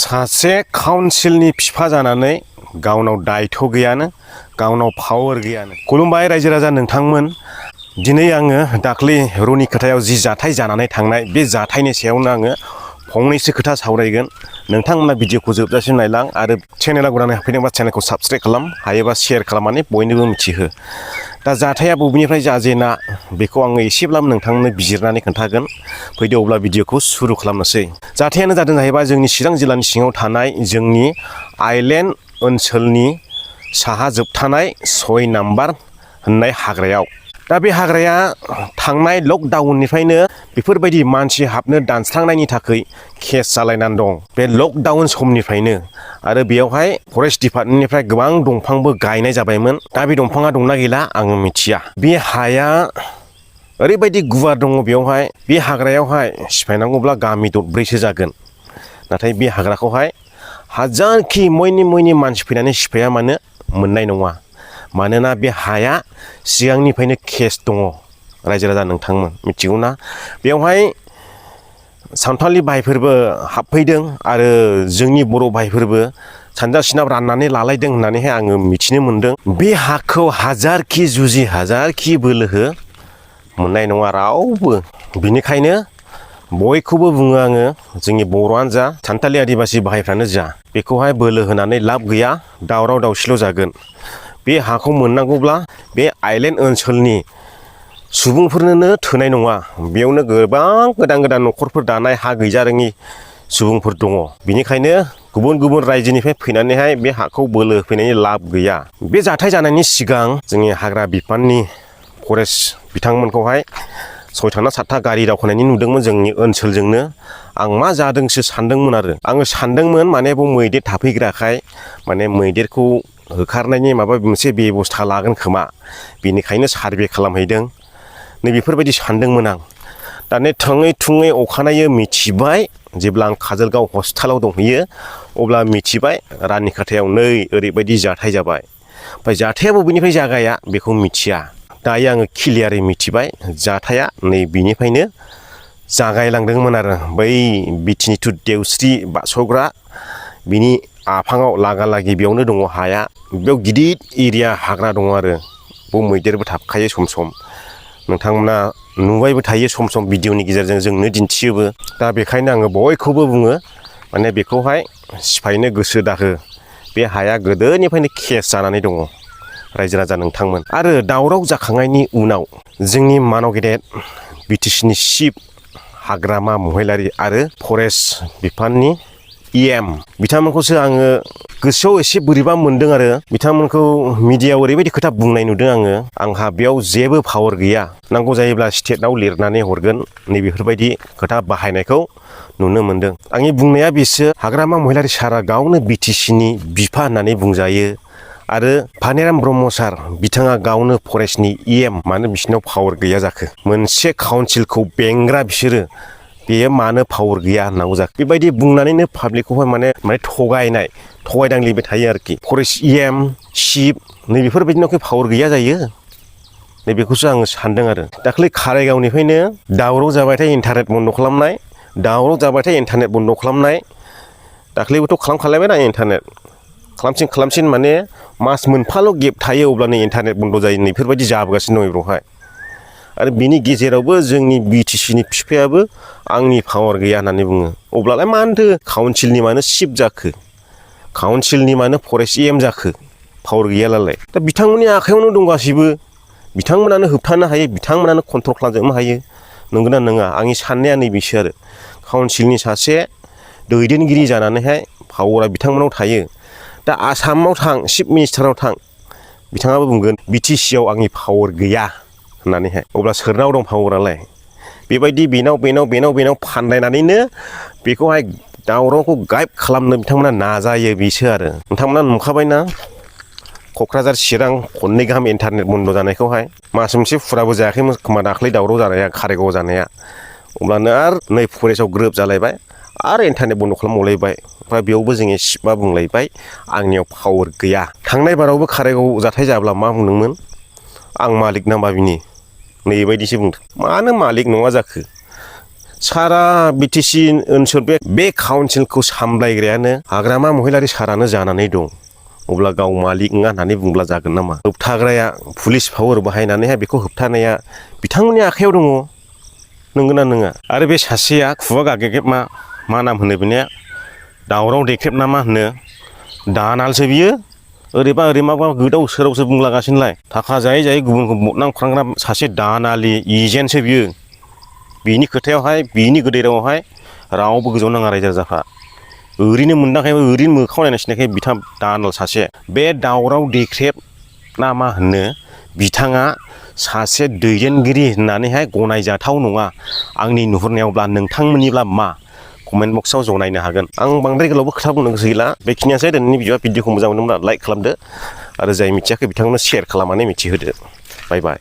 सासे काउन्सिलनि बिफा जानानै गावनाव दायथ' गैयानो गावनाव पावार गैयानो। खुलुमबाय रायजो राजा नोंथांमोन। दिनै आङो दाख्लै रुनिखातायाव जि जाथाय जानानै थांनाय बे जाथायनि सायावनो आङो फंनैसो खोथा सावरायगोन। नोंथांमोना भिडिअखौ जोबजासिम नायलां आरो चेनेलाव गोदानै हाबफैदोंबा चेनेलखौ साबस्क्राइब खालाम, हायोबा शेयार खालामनानै बयनोबो मिथिहो। दा जाथाया बबेनिफ्राय जाजेना बेखौ आङो एसेब्लाबो नोंथांनो बिजिरनानै खोन्थागोन। फैदो अब्ला भिडिअखौ सुरु खालामनोसै। जाथायानो जादों जाहैबाय जोंनि चिरां जिल्लानि सिङाव थानाय जोंनि आइलेण्ड ओनसोलनि साहा जोबथानाय 6 नाम्बार होननाय हाग्रायाव। दा बे हाग्राया थांनाय लकडाउननिफ्रायनो बेफोरबायदि मानसि हाबनो दानस्रांनायनि थाखाय केस जालायनानै दं। बे लकडाउन समनिफ्रायनो आरो बेयावहाय फरेस्ट डिपार्टमेन्टनिफ्राय गोबां दंफांबो गायनाय जाबायमोन। दा बे दंफाङा दंना गैला आङो मिथिया। बे हाया ओरैबायदि गुवार दङ बेयावहाय, बे हाग्रायावहाय सिफायनांगौब्ला गामि दरब्रैसो जागोन। नाथाय बे हाग्राखौहाय हाजारखि मैनि मानसि फैनानै सिफाया मानो मोननाय नङा। मानोना बे हाया सिगांनिफ्रायनो केस दङ। रायजो राजा नोंथांमोन मिथिगौना। बेवहाय सानथालि भाइफोरबो हाबफैदों आरो जोंनि बर' भाइफोरबो सानजा सोनाब राननानै लालायदों होननानैहाय आङो मिथिनो मोन्दों। बे हाखौ हाजारखि जुजि हाजारखि बोलो हो मोननाय नङा रावबो। बिनिखायनो बयखौबो बुङो आङो, जोंनि बर'आनो जा सानथालि आदिबासि भाइफ्रानो जा, बेखौहाय बोलो होनानै लाब गैया, दावराव दावसिल' जागोन। बे हाखौ मोननांगौब्ला बे आइलेण्ड ओनसोलनि सुबुंफोरनोनो थोनाय नङा। बेयावनो गोबां गोदान न'खरफोर दानाय हा गैजारोङि सुबुंफोर दङ। बिनिखायनो गुबुन रायजोनिफ्राय फैनानैहाय बे हाखौ बोलो होफैनायनि लाब गैया। बे जाथाय जानायनि सिगां जोंनि हाग्रा बिफाननि फरेस्ट बिथांमोनखौहाय 6था ना 7था गारि दावखोनायनि नुदोंमोन जोंनि ओनसोलजोंनो। आं मा जादोंसो सानदोंमोन आरो। आङो सानदोंमोन माने बाव मैदेर थाफैग्राखाय माने मैदेरखौ होखारनायनि माबा मोनसे बेबस्था लागोन खोमा, बेनिखायनो सार्भे खालामहैदों। नै बेफोरबायदि सानदोंमोन आं। दाने थुङै अखानायै मिथिबाय, जेब्ला आं काजलगाव हस्पिटालाव दंहैयो अब्ला मिथिबाय रुनिखातायाव नै ओरैबायदि जाथाय जाबाय। ओमफ्राय जाथाया बबेनिफ्राय जागाया बेखौ मिथिया। दायो आङो क्लियारै मिथिबाय, जाथाया नै बिनिफ्रायनो जागायलांदोंमोन आरो। बै बिटिनि टु देवस्रि बारस'ग्रा बिनि आफाङाव लागालागि बेयावनो दङ हाया। बेयाव गिदिर एरिया हाग्रा दङ आरो। बेयाव मैदेरबो थाबखायो सम सम। नोंथांमोना नुबायबो थायो सम सम भिडिअनि गेजेरजों जोंनो दिन्थियोबो। दा बेखायनो आङो बयखौबो बुङो माने बेखौहाय सिफायनो गोसो दाहो। बे हाया गोदोनिफ्रायनो केस जानानै दङ रायजो राजा नोंथांमोन। आरो दावराव जाखांनायनि उनाव जोंनि मानाव गेदेर बिटिसिनि चिफ हाग्रामा महिलारि आरो फरेस्ट बिफाननि EM बिथांमोनखौसो आङो गोसोआव एसे बोरैबा मोन्दों आरो। बिथांमोनखौ मिडियायाव ओरैबायदि खोथा बुंनाय नुदों आङो, आंहा बेयाव जेबो पावार गैया, नांगौ जायोब्ला स्टेटआव लिरनानै हरगोन, नैबेफोरबायदि खोथा बाहायनायखौ नुनो मोन्दों। आंनि बुंनाया बेसो, हाग्रामा महिलारि सारा गावनो बिटिसिनि बिफा होननानै बुंजायो। आरो भानिराम ब्रह्म सार बिथाङा गावनो फरेस्टनि EM, मानो बिसोरनाव पावार गैया जाखो? मोनसे काउन्सिलखौ बेंग्रा बिसोरो, बेयो मानो पावार गैया होननांगौ जाखो? बेबायदि बुंनानैनो पाब्लिकखौहाय माने थगायदांलिबाय थायो आरोखि। फरेस्ट EM चिफ नैबेफोरबायदिनाव पावार गैया जायो? नैबेखौसो आङो सानदों आरो। दाख्लै कारायगावनिफ्रायनो दावराव जाबाथाय इन्टारनेट बन्द' खालामनाय, दावराव जाबाथाय इन्टारनेट बन्द' खालामनाय। दाख्लैबोथ' खालामखालायबाय ना इन्टारनेट। खालामसिन माने मास मोनफाल' गेप थायो अब्लानो इन्टारनेट बन्द' जायो। नैफोरबायदि जाबोगासिनो दं बेवहाय। आरो बिनि गेजेरावबो जोंनि बिटिसिनि बिफायाबो आंनि पावार गैया होननानै बुङो। अब्लालाय मानोथो काउन्सिलनि मानो चिफ जाखो? काउन्सिलनि मानो फरेस्ट EM जाखो? पावार गैयालाय। दा बिथांमोननि आखायावनो दं गासैबो। बिथांमोनानो होबथानो हायो, बिथांमोनानो कन्ट्रल खालामजोबनो हायो। नंगौना नङा? आंनि साननाया नैबेसो आरो। काउन्सिलनि सासे दैदेनगिरि जानानैहाय पावारा बिथांमोनाव थायो। दा आसामाव थां, चिफ मिनिस्टाराव थां, बिथाङाबो बुंगोन BTCआव आंनि पावार गैया होननानैहाय। अब्ला सोरनाव दं पावारालाय? बेबायदि बेनाव फानदायनानैनो बेखौहाय दावरावखौ गायब खालामनो बिथांमोना नाजायो, बेसो आरो। नोंथांमोना नुखाबायना क'क्राझार चिरां खननै गाहाम इन्टारनेट बन्द' जानायखौहाय। मास मोनसे फुराबो जायाखैमोन खोमा दाख्लै दावराव जानाया, कारायगाव जानाया। अब्लानो आरो नै फरेस्टआव ग्रोब जालायबाय, आरो इन्टारनेट बन्द' खालामबावलायबाय। ओमफ्राय बेयावबो जोंनि चिफआ बुंलायबाय आंनियाव पावार गैया। थांनाय बारावबो कारायगाव जाथाय जाब्ला मा बुंदोंमोन? आं मालिक नामा बिनि? नैबायदिसो बुंदों। मानो मालिक नङा जाखो? सारा बिटिसि ओनसोल बे काउन्सिलखौ सामलायग्रायानो हाग्रामा महिलारि सारानो जानानै दं। अब्ला गाव मालिक नङा होननानै बुंब्ला जागोन नामा? होबथाग्राया पुलिस पावार बाहायनानैहाय बेखौ होबथानाया बिथांमोननि आखायाव दङ। नंगौना नङा? आरो बे सासेया खुगा गागेब मा नाम होनो बेनिया दावराव देख्रेब ना मा होनो दानालसो बियो ओरैबा ओरै माबा गोदाव सोरावसो बुंलागासिनोलाय थाखा जायै जायै गुबुनखौ बदनाम सासे दानालि एजेन्टसो बियो। बिनि खोथायावहाय बिनि गोदै रावावहाय रावबो गोजौ नाङा रायजो राजाफ्रा ओरैनो मोनदांखायबो ओरैनो मोखां नायना सिनायखाय बिथां दानाल सासे बे दावराव देख्रेब ना मा होनो बिथाङा सासे दैदेनगिरि होननानैहाय गनायजाथाव नङा आंनि नुहुरनायावब्ला। नोंथांमोननिब्ला मा? कमेन्ट बक्सआव जनायनो हागोन। आं बांद्राय गोलावबो खोथा बुंनो गोसो गैला। बेखिनियासै दिनैनि भिडिअ'खौ मोजां मोनदोंब्ला लाइक खालामदो आरो जाय मिथियाखै बिथांमोननो शेयार खालामनानै मिथिहोदो। बाय बाय।